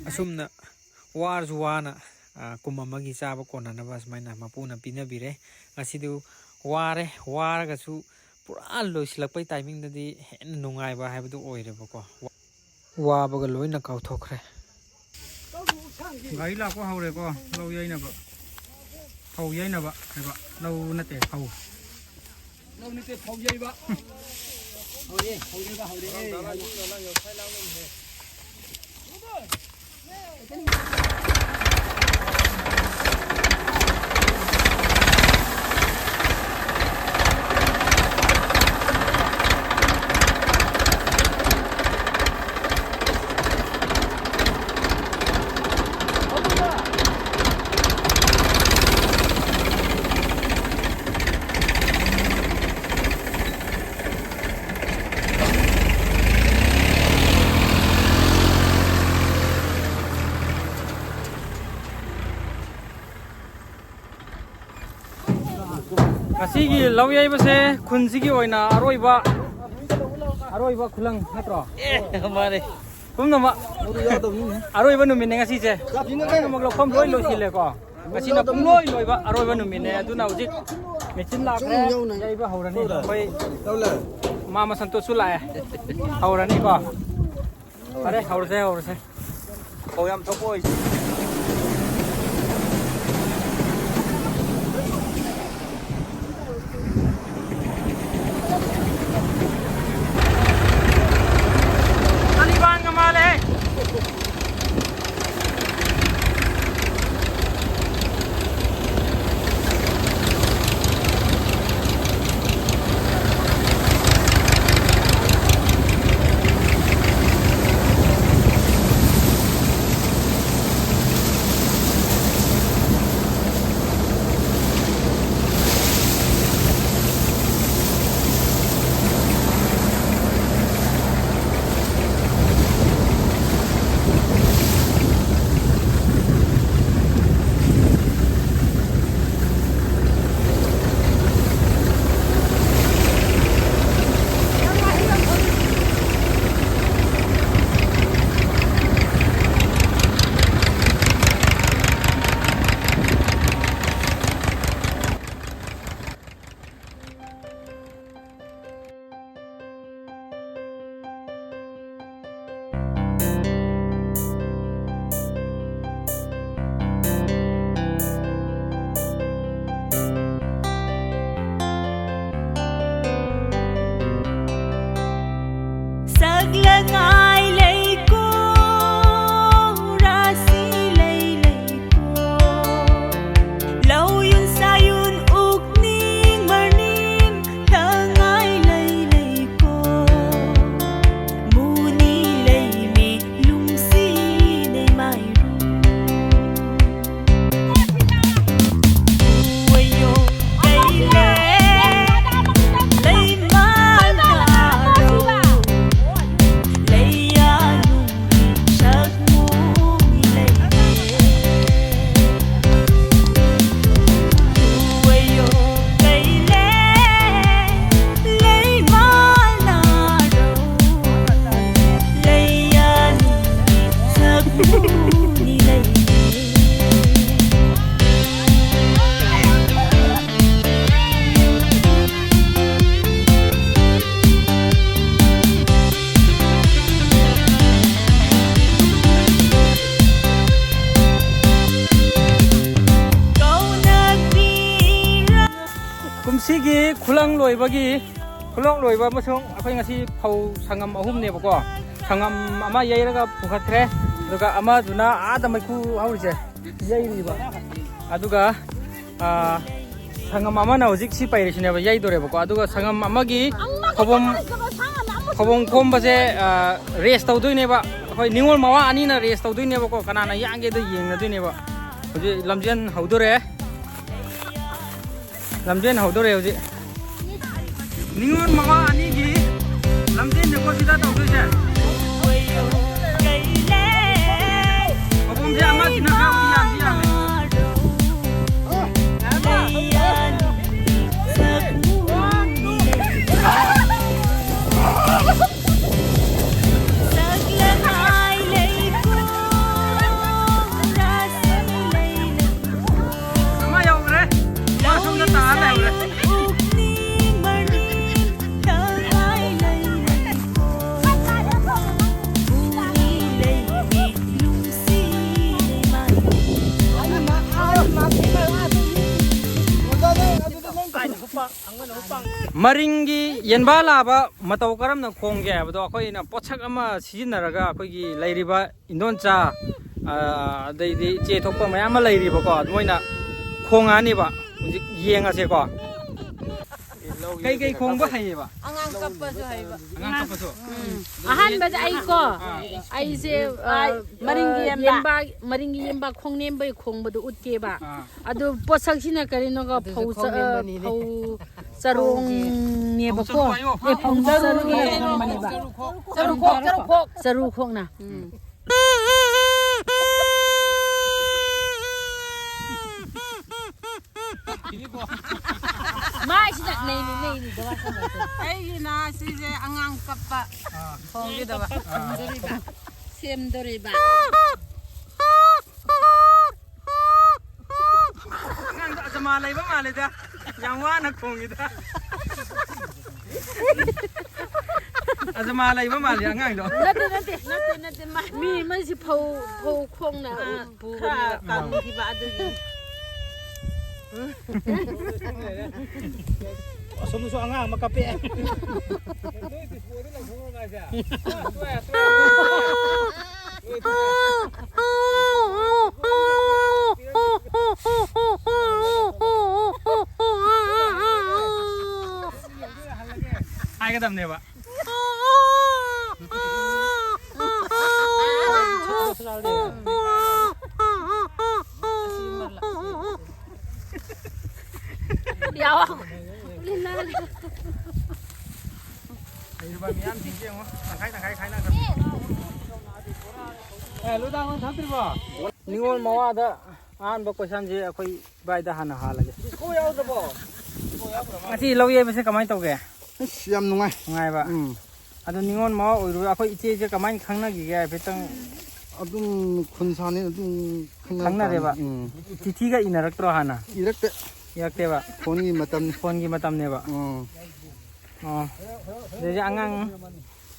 ꯑꯁꯨꯝꯅ ꯋꯥꯔꯁꯨ ꯋꯥꯅ, ꯑ, ꯀꯨꯝ ꯑꯃꯒꯤ ꯆꯥꯕ ꯀꯣꯟꯅꯅꯕ ꯁꯨꯃꯥꯏꯅ ꯃꯄꯨꯅ ꯄꯤꯅꯕꯤꯔꯦ꯫ ꯉꯁꯤꯗꯨ ꯋꯥꯔꯦ, ꯋꯥꯔꯒꯁꯨ ꯄꯨꯔꯥ ꯂꯣꯏꯁꯤꯜꯂꯛꯄꯩ ꯇꯥꯏꯃꯤꯡꯗꯗꯤ ꯍꯦꯟꯅ ꯅꯨꯡꯉꯥꯏꯕ ꯍꯥꯏꯕꯗꯨ ꯑꯣꯏꯔꯦꯕꯀꯣ꯫ ꯋꯥꯕꯒ ꯂꯣꯏꯅ ꯀꯥꯎꯊꯣꯛꯈ꯭ꯔꯦ꯫ ꯒꯥꯔꯤ ꯂꯥꯛꯄ ꯍꯧꯔꯦꯀꯣ, ꯂꯧ ꯌꯩꯅꯕ꯫ ꯐꯧ ꯌꯩꯅꯕ ꯍꯥꯏꯕ, ꯂꯧ ꯅꯠꯇꯦ, ꯐꯧ꯫ ꯂꯧ ꯅꯠꯇꯦ, ꯐꯧ ꯌꯩꯕ꯫ ꯍꯧꯔꯦ, ꯍꯧꯔꯦꯕ, ꯍꯧꯔꯦ꯫ ꯉꯁꯤꯒꯤ ꯂꯧ ꯌꯩꯕꯁꯦ ꯈꯨꯟꯁꯤꯒꯤ ꯑꯣꯏꯅ ꯑꯔꯣꯏꯕ, ꯑꯔꯣꯏꯕ ꯈꯨꯂꯪ ꯅꯠꯇ꯭ꯔꯣ? ꯑꯦ, ꯃꯥꯅꯦ꯫ ꯄꯨꯝꯅꯃꯛ ꯑꯔꯣꯏꯕ ꯅꯨꯃꯤꯠꯅꯦ ꯉꯁꯤꯁꯦ꯫ ꯄꯨꯝꯅꯃꯛ ꯂꯧꯐꯝ ꯂꯣꯏ ꯂꯣꯏꯁꯤꯜꯂꯦꯀꯣ꯫ ꯉꯁꯤꯅ ꯄꯨꯡꯂꯣꯏ ꯂꯣꯏꯕ ꯑꯔꯣꯏꯕ ꯅꯨꯃꯤꯠꯅꯦ꯫ ꯑꯗꯨꯅ ꯍꯧꯖꯤꯛ ꯃꯦꯆꯤꯟ ꯂꯥꯛꯈ꯭ꯔꯦ, ꯌꯩꯕ ꯍꯧꯔꯅꯤ꯫ ꯑꯩꯈꯣꯏ ꯃꯥꯃ ꯁꯟꯇꯣꯁꯁꯨ ꯂꯥꯛꯑꯦ, ꯍꯧꯔꯅꯤꯀꯣ꯫ ꯐꯔꯦ, ꯍꯧꯔꯁꯦ, ꯍꯧꯔꯁꯦ꯫ ꯐꯧ ꯌꯥꯝ ꯊꯣꯛꯄ ꯑꯣꯏꯁꯦ꯫ ꯒꯤ ꯈꯨꯂꯪ ꯂꯣꯏꯕꯒꯤ, ꯈꯨꯂꯪ ꯂꯣꯏꯕ ꯑꯃꯁꯨꯡ ꯑꯩꯈꯣꯏ ꯉꯁꯤ ꯐꯧ ꯁꯪꯉꯝ ꯑꯍꯨꯝꯅꯦꯕꯀꯣ꯫ ꯁꯪꯉꯝ ꯑꯃ ꯌꯩꯔꯒ ꯄꯨꯈꯠꯈ꯭ꯔꯦ, ꯑꯗꯨꯒ ꯑꯃꯗꯨꯅ ꯑꯥꯗ ꯃꯩꯈꯨ ꯍꯧꯔꯤꯁꯦ ꯌꯩꯔꯤꯕ꯫ ꯑꯗꯨꯒ, ꯑꯥ, ꯁꯪꯉꯝ ꯑꯃꯅ ꯍꯧꯖꯤꯛ ꯁꯤ ꯄꯩꯔꯤꯁꯤꯅꯦꯕ, ꯌꯩꯗꯣꯔꯦꯕꯀꯣ꯫ ꯑꯗꯨꯒ ꯁꯪꯉꯝ ꯑꯃꯒꯤ ꯐꯧꯕꯣꯝ, ꯐꯧꯕꯣꯝ ꯈꯣꯝꯕꯁꯦ, ꯑꯥ, ꯔꯦꯁ ꯇꯧꯗꯣꯏꯅꯦꯕ꯫ ꯑꯩꯈꯣꯏ ꯅꯤꯉꯣꯜ ꯃꯋꯥ ꯑꯅꯤꯅ ꯔꯦꯁ ꯇꯧꯗꯣꯏꯅꯦꯕꯀꯣ, ꯀꯅꯥꯅ ꯌꯥꯡꯒꯦꯗꯣ ꯌꯦꯡꯅꯗꯣꯏꯅꯦꯕ꯫ ꯍꯧꯖꯤꯛ ꯂꯝꯖꯦꯟ ꯍꯧꯗꯣꯔꯦ꯫ ꯂꯝꯖꯦꯟ ꯍꯧꯗꯣꯔꯦ ꯍꯧꯖꯤꯛ꯫ ꯅꯤꯉꯣꯜ ꯃꯋꯥ ꯑꯅꯤꯒꯤ ꯂꯝꯖꯦꯟꯅꯦꯀꯣ ꯁꯤꯗ ꯇꯧꯗꯣꯏꯁꯦ꯫ ꯃꯐꯝꯁꯦ ꯑꯃꯁꯤꯅ ꯈꯔꯕꯨꯗꯤ ꯌꯥꯝꯗꯤ ꯌꯥꯝꯃꯦ꯫ ꯑꯃ ꯌꯧꯈ꯭ꯔꯦ꯫ ꯑꯃ ꯁꯣꯝꯗ ꯇꯥꯔ ꯂꯩꯍꯧꯔꯦ꯫ ꯃꯔꯤꯡꯒꯤ ꯌꯦꯟꯕꯥ ꯂꯥꯕ ꯃꯇꯧ ꯀꯔꯝꯅ ꯈꯣꯡꯒꯦ ꯍꯥꯏꯕꯗꯣ ꯑꯩꯈꯣꯏꯅ ꯄꯣꯠꯁꯛ ꯑꯃ ꯁꯤꯖꯤꯟꯅꯔꯒ ꯑꯩꯈꯣꯏꯒꯤ ꯂꯩꯔꯤꯕ ꯏꯟꯗꯣꯟꯆꯥ, ꯑ, ꯑꯗꯩꯗꯤ ꯏꯆꯦ ꯊꯣꯛꯄ ꯃꯌꯥꯝ ꯑꯃ ꯂꯩꯔꯤꯕꯀꯣ, ꯃꯣꯏꯅ ꯈꯣꯡꯉꯛꯑꯅꯤꯕ꯫ ꯍꯧꯖꯤꯛ ꯌꯦꯡꯉꯁꯦꯀꯣ꯫ ꯀꯩꯀꯩ ꯈꯣꯡꯕ ꯍꯩꯌꯦꯕ? ꯑꯉꯥꯡ ꯀꯞꯄꯁꯨ ꯍꯩꯕ꯫ ꯑꯉꯥꯡ ꯀꯞꯄꯁꯨ? ꯎꯝ꯫ ꯑꯍꯥꯟꯕꯗ ꯑꯩꯀꯣ, ꯑꯥ꯫ ꯑꯩꯁꯦ, ꯑ, ꯃꯔꯤꯡꯒꯤ ꯑ, ꯌꯦꯟꯕ꯫ ꯌꯦꯟꯕ, ꯃꯔꯤꯡꯒꯤ ꯌꯦꯟꯕ ꯈꯣꯡꯅꯦꯝꯕꯩ ꯈꯣꯡꯕꯗꯣ ꯎꯠꯀꯦꯕ꯫ ꯑꯥ꯫ ꯑꯗꯨ ꯄꯣꯠꯁꯛꯁꯤꯅ ꯀꯔꯤꯅꯣꯒ ꯑꯗꯨꯁꯨ ꯐꯧ ꯆ-, ꯑ, ꯈꯣꯡꯅꯦꯝꯕꯅꯦ꯫ ꯐꯧ ꯆꯔꯣꯡꯅꯦꯕꯀꯣ꯫ ꯐꯧ ꯆꯔꯨ ꯍꯥꯏꯌꯣ꯫ ꯑꯦ, ꯐꯧ ꯆꯔꯨ ꯆꯔꯨ ꯍꯥꯏꯌꯣ꯫ ꯈꯣꯡꯕꯅꯦꯕ꯫ ꯆꯔꯨ ꯈꯣꯛ꯫ ꯆꯔꯨ ꯈꯣꯛ꯫ ꯆꯔꯨ ꯈꯣꯛꯅ꯫ ꯎꯝ꯫ ꯃꯥꯏꯁꯤꯗ ꯅꯩꯅꯤ, ꯅꯩꯅꯤ, ꯗꯋꯥ ꯈꯪꯉꯛꯇꯦ꯫ ꯑꯩꯒꯤꯅ ꯁꯤꯁꯦ ꯑꯉꯥꯡ ꯀꯞꯄ ꯈꯣꯡꯒꯗꯕ꯫ ꯁꯦꯝꯗꯣꯔꯤꯕ꯫ ꯑꯉꯥꯡꯗꯣ ꯑꯖꯃꯥ ꯂꯩꯕ ꯃꯥꯜꯂꯦꯗ꯫ ꯌꯥꯝ ꯋꯥꯅ ꯈꯣꯡꯉꯤꯗ꯫ ꯑꯖꯃꯥ ꯂꯩꯕ ꯃꯥꯜꯂꯦ ꯑꯉꯥꯡꯗꯣ꯫ ꯅꯠꯇꯦ, ꯅꯠꯇꯦ꯫ ꯅꯠꯇꯦ, ꯅꯠꯇꯦ, ꯃꯥ ꯃꯤ ꯑꯃꯁꯤ ꯐꯧ, ꯐꯧ ꯈꯣꯡꯅ ꯑꯥ, ꯄꯨꯕꯅꯦꯕ꯫ ꯈꯔ ꯀꯪꯈꯤꯕ ꯑꯗꯨꯒꯤ꯫ ꯑꯁꯣꯝꯗꯁꯨ ꯑꯉꯥꯡ ꯑꯃ ꯀꯞꯄꯛꯑꯦ꯫ ꯍꯥꯏꯒꯗꯕꯅꯦꯕ꯫ ꯌꯥꯋꯥ꯫ ꯂꯩꯔꯤꯕ ꯃꯤꯌꯥꯝꯁꯤꯡꯁꯦ ꯌꯦꯡꯉꯣ, ꯇꯪꯈꯥꯏ ꯇꯪꯈꯥꯏ ꯈꯥꯏꯅꯈ꯭ꯔꯦ꯫ ꯑꯦ, ꯂꯨꯗꯥ, ꯅꯪ ꯊꯛꯇ꯭ꯔꯤꯕꯣ? ꯅꯤꯉꯣꯜ ꯃꯋꯥꯗ ꯑꯍꯥꯟꯕ ꯀꯣꯏꯁꯟꯁꯦ ꯑꯩꯈꯣꯏ ꯏꯕꯥꯏꯗ ꯍꯥꯟꯅ ꯍꯥꯜꯂꯒꯦ꯫ ꯉꯁꯤ ꯂꯧ ꯌꯩꯕꯁꯦ ꯀꯃꯥꯏꯅ ꯇꯧꯒꯦ? ꯑꯁ, ꯌꯥꯝ ꯅꯨꯡꯉꯥꯏ꯫ ꯅꯨꯡꯉꯥꯏꯕ? ꯎꯝ꯫ ꯑꯗꯣ ꯅꯤꯉꯣꯜ ꯃꯋꯥ ꯑꯣꯏꯔꯨꯔ ꯑꯩꯈꯣꯏ ꯏꯆꯦꯁꯦ ꯀꯃꯥꯏꯅ ꯈꯪꯅꯒꯤꯒꯦ ꯍꯥꯏꯐꯦꯠꯇꯪ? ꯑꯗꯨꯝ ꯈꯨꯟ ꯁꯥꯅꯤ ꯑꯗꯨꯝ ꯈꯪꯅꯕ ꯈꯪꯅꯔꯦꯕ? ꯇꯥꯕꯅꯤ꯫ ꯎꯝ꯫ ꯆꯤꯊꯤꯒ ꯏꯅꯔꯛꯇ꯭ꯔꯣ ꯍꯥꯟꯅ? ꯏꯔꯛꯇꯦ꯫ ꯏꯔꯛꯇꯦꯕ? ꯐꯣꯟꯒꯤ ꯃꯇꯝꯅꯤ꯫ ꯐꯣꯟꯒꯤ ꯃꯇꯝꯅꯦꯕ? ꯎꯝ꯫ ꯑꯣ꯫ ꯑꯗꯨꯗꯤ ꯑꯉꯥꯡ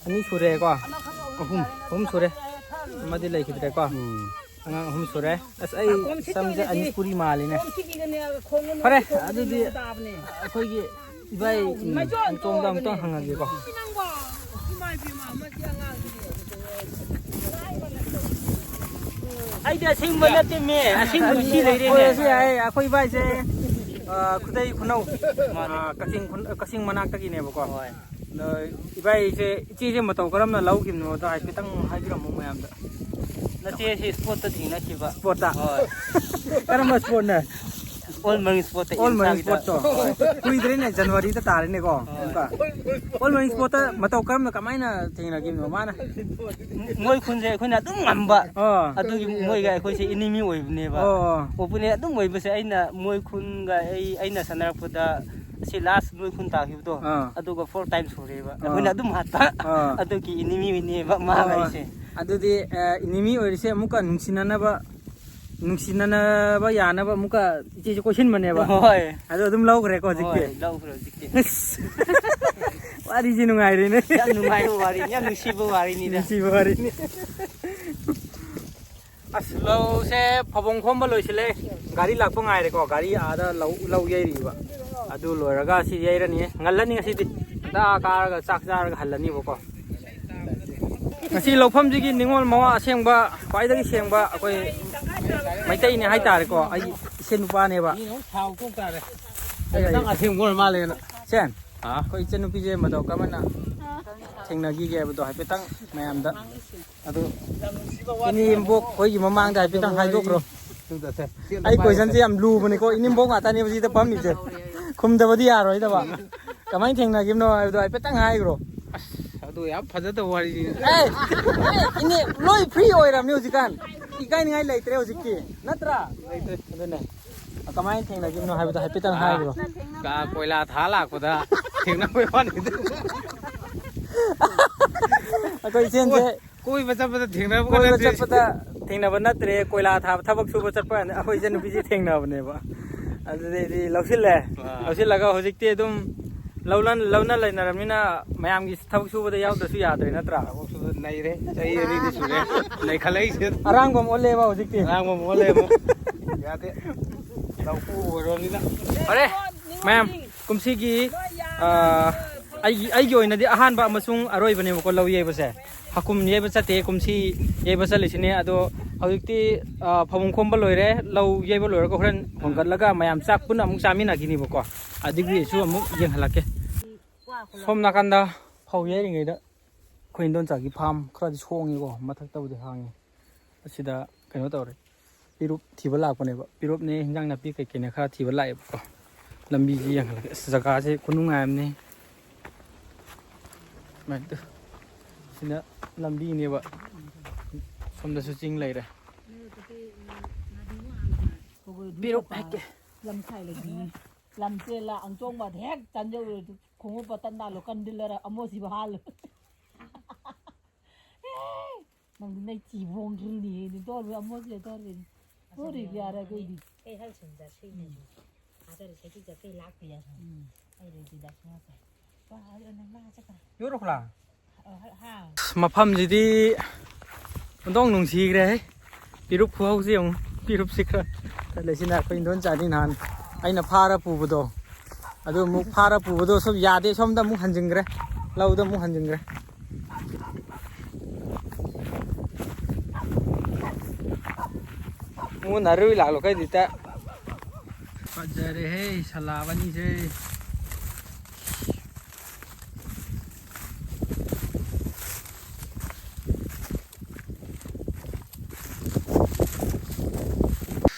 ꯑꯅꯤ ꯁꯨꯔꯦꯀꯣ? ꯑꯍꯨꯝ꯫ ꯑꯍꯨꯝ ꯁꯨꯔꯦ꯫ ꯑꯃꯗꯤ ꯂꯩꯈꯤꯗ꯭ꯔꯦꯀꯣ? ꯎꯝ꯫ ꯑꯉꯥꯡ ꯑꯍꯨꯝ ꯁꯨꯔꯦ꯫ ꯑꯁ, ꯑꯩ ꯁꯝꯁꯦ ꯑꯅꯤꯄꯨꯔꯤ ꯃꯥꯜꯂꯤꯅꯦ꯫ ꯐꯔꯦ, ꯑꯗꯨꯗꯤ ꯑꯩꯈꯣꯏꯒꯤ ꯏꯕꯥꯏ, ꯎꯝ, ꯑꯟꯇꯣꯝꯗ ꯑꯃꯨꯛꯇꯪ ꯍꯪꯉꯒꯦꯀꯣ꯫ ꯑꯩꯗꯤ ꯑꯁꯦꯡꯕ ꯅꯠꯇꯦꯃꯦ, ꯑꯁꯦꯡꯕ ꯁꯤ ꯂꯩꯔꯦꯅꯦ꯫ ꯍꯣꯏ, ꯁꯤ ꯌꯥꯏ꯫ ꯑꯩꯈꯣꯏ ꯏꯕꯥꯏꯁꯦ, ꯑ, ꯈꯨꯗꯩ ꯈꯨꯅꯧ, ꯃꯥꯅꯦ꯫ ꯑ, ꯀꯛꯆꯤꯡ ꯈꯨꯟ-, ꯀꯛꯆꯤꯡ ꯃꯅꯥꯛꯇꯒꯤꯅꯦꯕꯀꯣ꯫ ꯍꯣꯏ꯫ ꯑꯗꯣ ꯏꯕꯥꯏꯁꯦ, ꯏꯆꯦꯁꯦ ꯃꯇꯧ ꯀꯔꯝꯅ ꯂꯧꯈꯤꯕꯅꯣꯗꯣ ꯍꯥꯏꯐꯦꯠꯇꯪ ꯍꯥꯏꯕꯤꯔꯝꯃꯨ ꯃꯌꯥꯝꯗ꯫ ꯅꯆꯦꯁꯤ ꯏꯁꯄꯣꯔꯠꯇ ꯊꯦꯡꯅꯈꯤꯕ꯫ ꯏꯁꯄꯣꯔꯠꯇ? ꯍꯣꯏ꯫ ꯀꯔꯝꯕ ꯏꯁꯄꯣꯔꯠꯅ? ꯑꯣꯜ ꯃꯅꯤ ꯏꯁꯄꯣꯔꯠꯇ, ꯑꯣꯜ ꯃꯅꯤ ꯏꯟꯁꯥꯒꯤꯗ꯫ ꯏꯁꯄꯣꯔꯠꯇꯣ? ꯀꯨꯏꯗ꯭ꯔꯦꯅꯦ, ꯖꯅꯋꯥꯔꯤꯗ ꯇꯥꯔꯦꯅꯦꯀꯣ꯫ ꯍꯣꯏ꯫ ꯑꯃꯨꯛꯀ꯫ ꯑꯣꯜ ꯃꯅꯤ ꯏꯁꯄꯣꯔꯠꯇ ꯃꯇꯧ ꯀꯔꯝꯅ, ꯀꯃꯥꯏꯅ ꯊꯦꯡꯅꯈꯤꯕꯅꯣ ꯃꯥꯅ? ꯃꯣꯏ ꯈꯨꯟꯁꯦ ꯑꯩꯈꯣꯏꯅ ꯑꯗꯨꯝ ꯉꯝꯕ꯫ ꯑꯣ꯫ ꯑꯗꯨꯒꯤ ꯃꯣꯏꯒ ꯑꯩꯈꯣꯏꯁꯦ ꯏꯅꯤꯃꯤ ꯑꯣꯏꯕꯅꯦꯕ꯫ ꯑꯣ, ꯑꯣ꯫ ꯑꯣꯄꯣꯅꯦꯟ ꯑꯗꯨꯝ ꯑꯣꯏꯕꯁꯦ ꯑꯩꯅ ꯃꯣꯏ ꯈꯨꯟꯒ ꯑꯩ, ꯑꯩꯅ ꯁꯥꯟꯅꯔꯛꯄꯗ ꯑꯁꯤ ꯂꯥꯁ ꯅꯣꯏ ꯈꯨꯟ ꯇꯥꯈꯤꯕꯗꯣ, ꯑꯥ꯫ ꯑꯗꯨꯒ ꯐꯣꯔ ꯇꯥꯏꯝ ꯁꯨꯔꯦꯕ꯫ ꯑꯥ꯫ ꯑꯩꯈꯣꯏꯅ ꯑꯗꯨꯝ ꯍꯥꯠꯄ꯫ ꯑꯥ꯫ ꯑꯗꯨꯒꯤ ꯏꯅꯤꯃꯤꯅꯦꯕ ꯃꯥꯒ ꯑꯣ, ꯑꯩꯁꯦ꯫ ꯑꯗꯨꯗꯤ, ꯑ, ꯏꯅꯤꯃꯤ ꯑꯣꯏꯔꯤꯁꯦ ꯑꯃꯨꯛꯀ ꯅꯨꯡꯁꯤꯅꯅꯕ, ꯅꯨꯡꯁꯤꯅꯅꯕ ꯌꯥꯅꯕ ꯑꯃꯨꯛꯀ ꯏꯆꯦꯁꯦ ꯀꯣꯏꯁꯤꯟꯕꯅꯦꯕ꯫ ꯍꯣꯏ꯫ ꯑꯗꯨ ꯑꯗꯨꯝ ꯂꯧꯈ꯭ꯔꯦꯀꯣ ꯍꯧꯖꯤꯛꯇꯤ? ꯍꯣꯏ, ꯂꯧꯈ꯭ꯔꯦ ꯍꯧꯖꯤꯛꯇꯤ꯫ ꯑꯁ! ꯋꯥꯔꯤꯁꯦ ꯅꯨꯡꯉꯥꯏꯔꯦꯅꯦ꯫ ꯌꯥꯝ ꯅꯨꯡꯉꯥꯏꯕ ꯋꯥꯔꯤꯅꯤ, ꯌꯥꯝ ꯅꯨꯡꯁꯤꯕ ꯋꯥꯔꯤꯅꯤꯗ꯫ ꯅꯨꯡꯁꯤꯕ ꯋꯥꯔꯤꯅꯤ꯫ ꯑꯁ, ꯂꯧꯁꯦ ꯐꯕꯣꯡ ꯈꯣꯝꯕ ꯂꯣꯏꯁꯤꯜꯂꯦ꯫ ꯒꯥꯔꯤ ꯂꯥꯛꯄ ꯉꯥꯏꯔꯦꯀꯣ꯫ ꯒꯥꯔꯤ ꯑꯥꯗ ꯂꯧ ꯂꯧ ꯌꯩꯔꯤꯕ꯫ ꯑꯗꯨ ꯂꯣꯏꯔꯒ ꯁꯤ ꯌꯩꯔꯅꯤ꯫ ꯉꯜꯂꯅꯤ ꯉꯁꯤꯗꯤ꯫ ꯉꯟꯇꯥ ꯀꯥꯔꯒ ꯆꯥꯛ ꯆꯥꯔꯒ ꯍꯜꯂꯅꯤꯕꯀꯣ꯫ ꯉꯁꯤ ꯂꯧꯐꯝꯁꯤꯒꯤ ꯅꯤꯉꯣꯜ ꯃꯋꯥ ꯑꯁꯦꯡꯕ, ꯈ꯭ꯋꯥꯏꯗꯒꯤ ꯁꯦꯡꯕ ꯑꯩꯈꯣꯏ ꯃꯩꯇꯩꯅꯦ ꯍꯥꯏꯇꯥꯔꯦꯀꯣ꯫ ꯑꯩꯒꯤ ꯏꯆꯦ ꯅꯨꯄꯥꯅꯦꯕ꯫ ꯃꯤꯅ ꯑꯃꯨꯛ ꯁꯥꯎ ꯀꯣꯛ ꯇꯥꯔꯦ꯫ ꯑꯩ ꯅꯪ ꯑꯁꯦꯡꯕ ꯑꯣꯏꯔ ꯃꯥꯜꯂꯦꯅ꯫ ꯁꯦꯟ, ꯑꯥ꯫ ꯑꯩꯈꯣꯏ ꯏꯆꯟꯅꯨꯄꯤꯁꯦ ꯃꯇꯧ ꯀꯔꯝꯅ ꯊꯦꯡꯅꯈꯤꯒꯦ ꯍꯥꯏꯕꯗꯣ ꯍꯥꯏꯐꯦꯠꯇꯪ ꯃꯌꯥꯝꯗ꯫ ꯑꯗꯨ ꯏꯅꯦꯝꯕꯣꯛ ꯑꯩꯈꯣꯏꯒꯤ ꯃꯃꯥꯡꯗ ꯍꯥꯏꯐꯦꯠꯇꯪ ꯍꯥꯏꯗꯣꯛꯈ꯭ꯔꯣ꯫ ꯑꯩ ꯀꯣꯏꯁꯟꯁꯦ ꯌꯥꯝ ꯂꯨꯕꯅꯤꯀꯣ, ꯏꯅꯦꯝꯕꯣꯛ ꯉꯥꯛꯇꯅꯦꯕ ꯁꯤꯗ ꯐꯝꯃꯤꯁꯦ꯫ ꯈꯨꯝꯗꯕꯗꯤ ꯌꯥꯔꯣꯏꯗꯕ꯫ ꯀꯃꯥꯏꯅ ꯊꯦꯡꯅꯈꯤꯕꯅꯣ ꯍꯥꯏꯕꯗꯣ ꯍꯥꯏꯐꯦꯠꯇꯪ ꯍꯥꯏꯈ꯭ꯔꯣ꯫ ꯑꯁ, ꯑꯗꯨ ꯌꯥꯝ ꯐꯖꯗꯕ ꯋꯥꯔꯤꯅꯤ꯫ ꯑꯦ, ꯏꯅꯦ, ꯂꯣꯏ ꯐ꯭ꯔꯤ ꯑꯣꯏꯔꯕꯅꯤ ꯍꯧꯖꯤꯛꯀꯥꯟ꯫ ꯏꯀꯥꯏꯅꯤꯡꯉꯥꯏ ꯂꯩꯇ꯭ꯔꯦ ꯍꯧꯖꯤꯛꯇꯤ, ꯅꯠꯇ꯭ꯔꯥ? ꯂꯩꯇ꯭ꯔꯦ꯫ ꯑꯗꯨꯅꯦ꯫ ꯀꯃꯥꯏꯅ ꯊꯦꯡꯅꯈꯤꯕꯅꯣ ꯍꯥꯏꯕꯗꯣ ꯍꯥꯏꯐꯦꯠꯇꯪ ꯍꯥꯏꯈ꯭ꯔꯣ꯫ ꯀꯥ ꯀꯣꯏꯂꯥ ꯊꯥ ꯂꯥꯛꯄꯗ ꯊꯦꯡꯅꯕꯩ ꯋꯥꯅꯤꯗ꯫ ꯑꯩꯈꯣꯏ ꯏꯆꯦꯟꯁꯦ ꯀꯣꯏꯕ ꯆꯠꯄꯗ ꯊꯦꯡꯅꯕꯒ ꯀꯣꯏꯕ ꯅꯠꯇꯦ꯫ ꯆꯠꯄꯗ ꯊꯦꯡꯅꯕ ꯅꯠꯇ꯭ꯔꯦ, ꯀꯣꯏꯂꯥ ꯊꯥꯕ ꯊꯕꯛ ꯁꯨꯕ ꯆꯠꯄ ꯀꯥꯟꯗ ꯑꯩꯈꯣꯏ ꯏꯆꯟꯅꯨꯄꯤꯁꯤ ꯊꯦꯡꯅꯕꯅꯦꯕ꯫ ꯑꯗꯨꯗꯩꯗꯤ ꯂꯧꯁꯤꯜꯂꯦ꯫ ꯑꯥ꯫ ꯂꯧꯁꯤꯜꯂꯒ ꯍꯧꯖꯤꯛꯇꯤ ꯑꯗꯨꯝ ꯂꯧꯅ ꯂꯧꯅ ꯂꯩꯅꯔꯕꯅꯤꯅ ꯃꯌꯥꯝꯒꯤ ꯊꯕꯛ ꯁꯨꯕꯗ ꯌꯥꯎꯗ꯭ꯔꯁꯨ ꯌꯥꯗ꯭ꯔꯦ, ꯅꯠꯇ꯭ꯔꯥ? ꯊꯕꯛ ꯁꯨꯕꯗ ꯅꯩꯔꯦ꯫ ꯆꯍꯤ ꯑꯅꯤꯗꯤ ꯁꯨꯔꯦ ꯅꯩꯈꯠꯂꯛꯏꯁꯦ꯫ ꯑꯔꯥꯡꯕ ꯑꯃ ꯑꯣꯜꯂꯦꯕ ꯍꯧꯖꯤꯛꯇꯤ꯫ ꯑꯔꯥꯡꯕ ꯑꯃ ꯑꯣꯜꯂꯦ ꯑꯃꯨꯛ꯫ ꯌꯥꯗꯦ꯫ ꯂꯧ ꯎ ꯑꯣꯏꯔꯕꯅꯤꯅ꯫ ꯐꯔꯦ, ꯃꯌꯥꯝ, ꯀꯨꯝꯁꯤꯒꯤ, ꯑꯥ, ꯑꯩꯒꯤ, ꯑꯩꯒꯤ ꯑꯣꯏꯅꯗꯤ ꯑꯍꯥꯟꯕ ꯑꯃꯁꯨꯡ ꯑꯔꯣꯏꯕꯅꯦꯕꯀꯣ ꯂꯧ ꯌꯩꯕꯁꯦ꯫ ꯍꯥꯀꯨꯝ ꯌꯩꯕ ꯆꯠꯇꯦ, ꯀꯨꯝꯁꯤ ꯌꯩꯕ ꯆꯠꯂꯤꯁꯤꯅꯦ꯫ ꯑꯗꯣ ꯍꯧꯖꯤꯛꯇꯤ, ꯑꯥ, ꯐꯧꯕꯨꯡ ꯈꯣꯝꯕ ꯂꯣꯏꯔꯦ, ꯂꯧ ꯌꯩꯕ ꯂꯣꯏꯔꯒ ꯍꯣꯔꯦꯟ ꯍꯣꯟꯒꯠꯂꯒ ꯃꯌꯥꯝ ꯆꯥꯛ ꯄꯨꯟꯅ ꯑꯃꯨꯛ ꯆꯥꯃꯤꯟꯅꯈꯤꯅꯤꯕꯀꯣ꯫ ꯑꯗꯨꯒꯤꯁꯨ ꯑꯃꯨꯛ ꯌꯦꯡꯍꯜꯂꯛꯀꯦ꯫ ꯁꯣꯝ ꯅꯥꯀꯟꯗ ꯐꯧ ꯌꯩꯔꯤꯉꯩꯗ ꯑꯩꯈꯣꯏ ꯏꯟꯗꯣꯟꯆꯥꯒꯤ ꯐꯥꯝ ꯈꯔꯗꯤ ꯁꯣꯡꯉꯤꯀꯣ, ꯃꯊꯛꯇꯕꯨꯗꯤ ꯍꯥꯡꯉꯤ꯫ ꯑꯁꯤꯗ ꯀꯩꯅꯣ ꯇꯧꯔꯦ, ꯄꯤꯔꯨꯞ ꯊꯤꯕ ꯂꯥꯛꯄꯅꯦꯕ꯫ ꯄꯤꯔꯨꯞꯅꯦ, ꯍꯤꯟꯖꯥꯡ ꯅꯥꯄꯤ ꯀꯩꯀꯩꯅꯦ ꯈꯔ ꯊꯤꯕ ꯂꯥꯛꯑꯦꯕꯀꯣ꯫ ꯂꯝꯕꯤꯁꯤ ꯌꯦꯡꯍꯜꯂꯒꯦ꯫ ꯑꯁ, ꯖꯒꯥꯁꯦ ꯈꯨꯅꯨꯡꯉꯥꯏ ꯑꯃꯅꯤ꯫ ꯁꯨꯃꯥꯏꯅ ꯇꯧ-, ꯁꯤꯅ ꯂꯝꯕꯤꯅꯦꯕ꯫ ꯁꯣꯝꯗꯁꯨ ꯆꯤꯡ ꯂꯩꯔꯦ꯫ ꯄꯤꯔꯨꯛ ꯍꯦꯛꯀꯦ꯫ ꯂꯝꯁꯥꯏ ꯂꯩꯕꯤꯅꯤ꯫ ꯂꯝ ꯆꯦꯜꯂ ꯑꯪꯆꯣꯡꯕꯗ ꯍꯦꯛ ꯆꯥꯟꯖꯧꯔꯣꯏ꯫ ꯈꯣꯡꯎꯞ ꯕꯇꯟ ꯅꯥꯜꯂꯨ ꯀꯟꯗꯤꯜꯂꯔ ꯑꯃꯣꯠꯁꯤꯕꯨ ꯍꯥꯜꯂꯨ꯫ ꯅꯪꯗꯤ ꯅꯩ ꯊꯤꯕꯣꯡ ꯈꯤꯜꯂꯤꯌꯦ, ꯑꯗꯨ ꯇꯧꯔ ꯑꯃꯣꯠꯁꯤꯗ ꯇꯧꯔꯤꯅꯤ꯫ ꯇꯧꯔꯤ ꯌꯥꯔꯦ ꯑꯩꯈꯣꯏꯗꯤ꯫ ꯑꯩ ꯍꯜ ꯁꯨꯝ ꯆꯠꯁꯤꯅꯦ꯫ ꯎꯝ꯫ ꯑꯥ ꯆꯠꯂ ꯁꯦꯀꯤ ꯆꯠꯄꯩ ꯂꯥꯛꯄ ꯌꯥꯏ꯫ ꯎꯝ꯫ ꯑꯩ ꯔꯦꯗꯤꯗ ꯁꯨꯝ ꯆꯠ-꯫ ꯋꯥ, ꯑꯗꯨ ꯅꯪ ꯂꯥꯛꯑ ꯆꯠꯈ꯭ꯔꯦ꯫ ꯌꯧꯔꯛꯂꯥ? ꯑ, ꯍ-, ꯍꯥ꯫ ꯑꯁ, ꯃꯐꯝꯁꯤꯗꯤ ꯑꯣꯟꯊꯣꯛ ꯅꯨꯡꯁꯤꯈ꯭ꯔꯦꯍꯦ꯫ ꯄꯤꯔꯨꯞ ꯈꯨꯍꯧꯁꯤ ꯌꯦꯡꯉꯨ꯫ ꯄꯤꯔꯨꯞꯁꯤ ꯈꯔ ꯆꯠꯂꯤꯁꯤꯅ ꯑꯩꯈꯣꯏ ꯏꯟꯗꯣꯟꯆꯥꯅꯤ ꯅꯍꯥꯟ ꯑꯩꯅ ꯐꯥꯔ ꯄꯨꯕꯗꯣ, ꯑꯗꯨ ꯑꯃꯨꯛ ꯐꯥꯔ ꯄꯨꯕꯗꯣ ꯁꯨꯝ ꯌꯥꯗꯦ, ꯁꯣꯝꯗ ꯑꯃꯨꯛ ꯍꯟꯖꯤꯟꯈ꯭ꯔꯦ, ꯂꯧꯗ ꯑꯃꯨꯛ ꯍꯟꯖꯤꯟꯈ꯭ꯔꯦ꯫ ꯃꯨꯟꯅꯔꯨꯏ ꯂꯥꯛꯂꯣ ꯀꯩꯗꯤ ꯇ꯫ ꯐꯖꯔꯦꯍꯦ ꯁꯂꯥꯕꯅꯤꯁꯦ꯫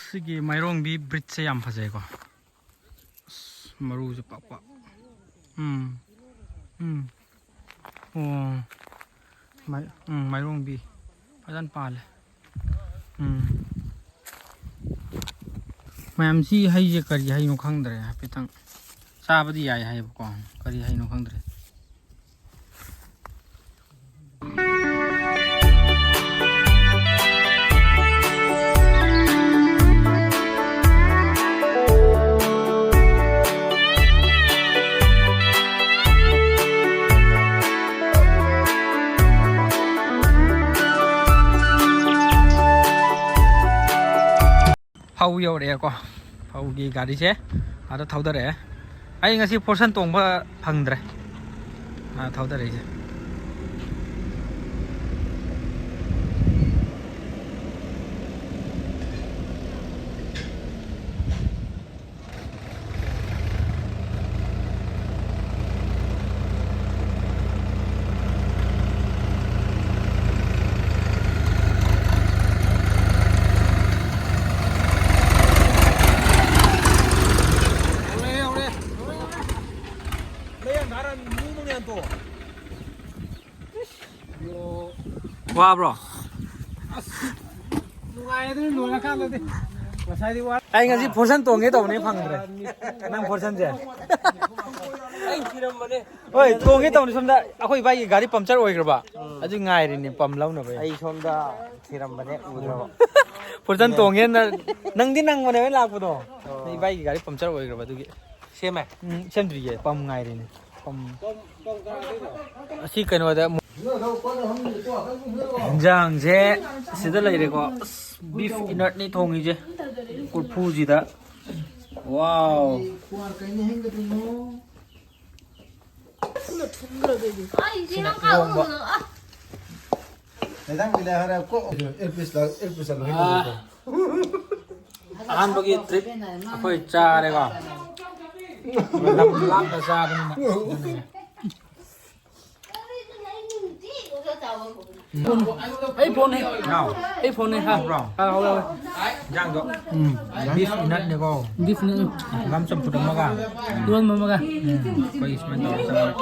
ꯁꯤꯒꯤ ꯃꯥꯏꯔꯣꯡꯕꯤ ꯕ꯭ꯔꯤꯠꯁꯦ ꯌꯥꯝ ꯐꯖꯩꯀꯣ꯫ ꯑꯁ, ꯃꯔꯨꯁꯦ ꯄꯥꯛ ꯄꯥꯛ꯫ ꯎꯝ꯫ ꯎꯝ꯫ ꯑꯣ꯫ ꯃꯥꯏ-, ꯎꯝ, ꯃꯥꯏꯔꯣꯡꯕꯤ꯫ ꯐꯖꯅ ꯄꯥꯜꯂꯦ꯫ ꯎꯝ꯫ ꯃꯌꯥꯝ, ꯁꯤ ꯍꯩꯁꯦ ꯀꯔꯤ ꯍꯩꯅꯣ ꯈꯪꯗ꯭ꯔꯦ꯫ ꯍꯥꯏꯐꯦꯠꯇꯪ ꯆꯥꯕꯗꯤ ꯌꯥꯏ ꯍꯥꯏꯌꯦꯕꯀꯣ꯫ ꯀꯔꯤ ꯍꯩꯅꯣ ꯈꯪꯗ꯭ꯔꯦ꯫ ꯐꯧ ꯌꯧꯔꯛꯑꯦꯀꯣ꯫ ꯐꯧꯒꯤ ꯒꯥꯔꯤꯁꯦ ꯑꯥꯗ ꯊꯧꯗꯔꯛꯑꯦ꯫ ꯑꯩ ꯉꯁꯤ ꯐꯣꯔꯁꯟ ꯇꯣꯡꯕ ꯐꯪꯗ꯭ꯔꯦ꯫ ꯑꯥ, ꯊꯧꯗꯔꯛꯏꯁꯦ꯫ ꯋꯥꯕ꯭ꯔꯣ? ꯅꯨꯡꯉꯥꯏ ꯑꯗꯨ ꯂꯣꯏꯔꯀꯥꯟꯗꯗꯤ꯫ ꯉꯁꯥꯏꯗꯤ ꯋꯥ- ꯑꯩ ꯉꯁꯤ ꯐꯣꯔꯁꯟ ꯇꯣꯡꯒꯦ ꯇꯧꯕꯅꯦ, ꯐꯪꯗ꯭ꯔꯦ꯫ ꯅꯪ ꯐꯣꯔꯁꯟꯁꯦ? ꯑꯩ ꯊꯤꯔꯝꯕꯅꯦ꯫ ꯍꯣꯏ, ꯇꯣꯡꯒꯦ ꯇꯧꯕꯅꯦ꯫ ꯁꯣꯝꯗ ꯑꯩꯈꯣꯏ ꯏꯕꯥꯏꯒꯤ ꯒꯥꯔꯤ ꯄꯝꯆꯔ ꯑꯣꯏꯈ꯭ꯔꯕ꯫ ꯎꯝ꯫ ꯑꯗꯨ ꯉꯥꯏꯔꯤꯅꯦ ꯄꯝ ꯂꯧꯅꯕ꯫ ꯑꯩ ꯁꯣꯝꯗ ꯊꯤꯔꯝꯕꯅꯦ, ꯎꯗ꯭ꯔꯕ꯫ ꯐꯣꯔꯁꯟ ꯇꯣꯡꯒꯦꯅ ꯅꯪꯗꯤ ꯅꯪꯕꯅꯦ ꯍꯣꯏ ꯂꯥꯛꯄꯗꯣ꯫ ꯑꯣ꯫ ꯏꯕꯥꯏꯒꯤ ꯒꯥꯔꯤ ꯄꯝꯆꯔ ꯑꯣꯏꯈ꯭ꯔꯕ ꯑꯗꯨꯒꯤ꯫ ꯁꯦꯝꯃꯦ? ꯎꯝ, ꯁꯦꯝꯗ꯭ꯔꯤꯌꯦ, ꯄꯝ ꯉꯥꯏꯔꯤꯅꯦ꯫ ꯄꯝ꯫ ꯄꯝ, ꯄꯝ ꯀꯅꯥꯗꯩꯅꯣ? ꯑꯁꯤ ꯀꯩꯅꯣꯗ꯫ ꯏꯟꯖꯥꯡꯁꯦ ꯁꯤꯗ ꯂꯩꯔꯦꯀꯣ꯫ ꯑꯁ, ꯕꯤꯐ ꯏꯅꯠꯅꯤ ꯊꯣꯡꯉꯤꯁꯦ, ꯀꯣꯔꯐꯨꯁꯤꯗ꯫ ꯋꯥꯎ꯫ ꯀꯩꯅꯣ ꯍꯦꯟꯒꯗꯣꯏꯅꯣ? ꯑꯩ ꯏꯆꯦ ꯅꯪ ꯁꯤꯅ ꯏꯔꯣꯝꯕ꯫ ꯀꯥꯎꯗꯅ, ꯑ꯫ ꯃꯦꯗꯥꯝꯒꯤꯅꯦ ꯍꯥꯏꯔ ꯀꯣ꯫ ꯑꯦꯌꯔꯄꯤꯁ ꯂꯥꯛ-, ꯑꯦꯌꯔꯄꯤꯁ ꯂꯥꯛ-, ꯑꯥ꯫ ꯑꯍꯥꯟꯕꯒꯤ ꯇ꯭ꯔꯤꯞ ꯑꯩꯈꯣꯏ ꯆꯥꯔꯦꯀꯣ꯫ ꯂꯝ ꯂꯥꯞꯅ ꯆꯥꯕꯅꯤꯅ꯫ ꯑꯩ ꯐꯣꯟꯅꯦ꯫ ꯅꯥꯎ꯫ ꯑꯩ ꯐꯣꯟꯅꯦ꯫ ꯍꯥ꯫ ꯍꯥꯎꯕ꯭ꯔꯣ? ꯑꯥ, ꯍꯥꯎꯋꯦ, ꯍꯥꯎꯋꯦ꯫ ꯏꯟꯖꯥꯡꯗꯣ꯫ ꯎꯝ꯫ ꯕꯤꯐ ꯏꯅꯠꯅꯦꯀꯣ꯫ ꯕꯤꯐꯅꯦ꯫ ꯍꯪꯒꯥꯝ ꯆꯝꯐꯨꯠ ꯑꯃꯒ꯫ ꯏꯔꯣꯟꯕ ꯑꯃꯒ꯫ ꯎꯝ꯫ ꯑꯩꯈꯣꯏ ꯁꯨꯃꯥꯏꯅ ꯇꯧꯔꯒ ꯆꯥꯔꯦ꯫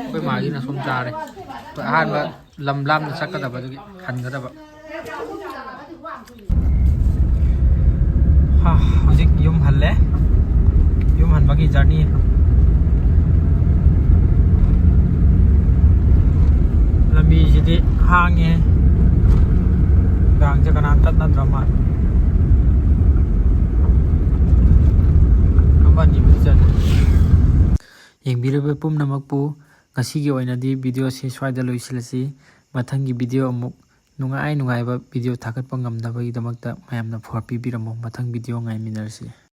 ꯑꯩꯈꯣꯏ ꯃꯥꯒꯤꯅ ꯁꯨꯝ ꯆꯥꯔꯦ꯫ ꯑꯩꯈꯣꯏ ꯑꯍꯥꯟꯕ ꯂꯝ ꯂꯥꯞꯅ ꯆꯠꯀꯗꯕ ꯑꯗꯨꯒꯤ ꯍꯟꯒꯗꯕ꯫ ꯍꯥ, ꯍꯧꯖꯤꯛ ꯌꯨꯝ ꯍꯜꯂꯦ꯫ ꯌꯨꯝ ꯍꯟꯕꯒꯤ ꯖꯔꯅꯤ꯫ ꯂꯝꯕꯤꯁꯤꯗꯤ ꯍꯥꯡꯉꯦ꯫ ꯅꯨꯡꯗꯥꯡꯁꯦ ꯀꯅꯥꯝ ꯆꯠꯅꯗ꯭ꯔ ꯃꯥꯜꯂꯦ꯫ ꯑꯃ ꯑꯅꯤꯕꯨꯗꯤ ꯆꯠꯂꯦ꯫ ꯌꯦꯡꯕꯤꯔꯤꯕ ꯄꯨꯝꯅꯃꯛꯄꯨ ꯉꯁꯤꯒꯤ ꯑꯣꯏꯅꯗꯤ ꯚꯤꯗꯤꯑꯣꯁꯤ ꯁ꯭ꯋꯥꯏꯗ ꯂꯣꯏꯁꯤꯜꯂꯁꯤ꯫ ꯃꯊꯪꯒꯤ ꯚꯤꯗꯤꯑꯣ ꯑꯃꯨꯛ ꯅꯨꯡꯉꯥꯏ ꯅꯨꯡꯉꯥꯏꯕ ꯚꯤꯗꯤꯑꯣ ꯊꯥꯒꯠꯄ ꯉꯝꯅꯕꯒꯤꯗꯃꯛꯇ ꯃꯌꯥꯝꯅ ꯐꯣꯔ ꯄꯤꯕꯤꯔꯝꯃꯨ꯫ ꯃꯊꯪ ꯚꯤꯗꯤꯑꯣ ꯉꯥꯏꯃꯤꯟꯅꯔꯁꯤ꯫